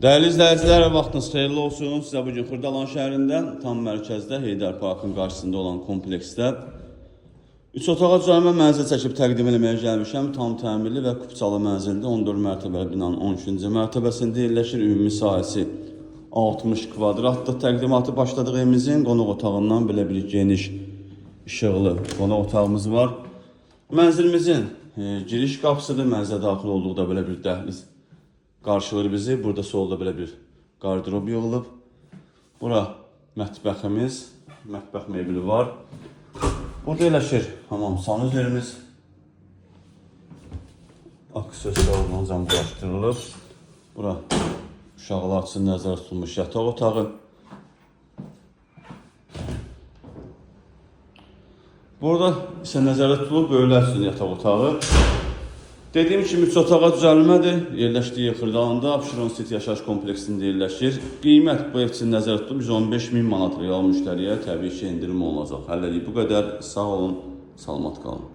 Dəyərli izləyicilər, vaxtınız xeyirli olsun. Sizə bu gün Xırdalan şəhərində, tam mərkəzdə, Heydər Parkın qarşısında olan kompleksdə 3 otağa düzəlmə mənzil çəkib təqdim eləməyə gəlmişəm. Tam təmirli və kupçalı mənzildə 14 mərtəbəli binanın 13-cü mərtəbəsində yerləşir. Ümumi sahəsi 60 kvadratdır. Təqdimatı başladıq evimizin qonaq otağından belə bir geniş işıqlı qonaq otağımız var. Mənzilimizin giriş qapısıdır. Mənzilə daxil olduqda belə bir dəhliz qarşılayır bizi. Burada solda belə bir qardırob yığılıb. Bura mətbəximiz, mətbəx mebeli var. Burada yerləşir hamam sanuzerimiz. Aksesuarla cam quraşdırılıb. Bura uşaqlar üçün nəzərdə tutulmuş yataq otağı. Burada isə nəzərdə tutulub böyüklər üçün yataq otağı. Dediyim kimi üç otağa düzəlmədir. Yerləşdiyi Xırdalanda Abşeron City yaşayış kompleksində yerləşir. Qiymət bu ev üçün nəzərdə tutulub 115 min manat real müştəriyə təbii ki endirim olunacaq. Hələlik bu qədər. Sağ olun, salamat qalın.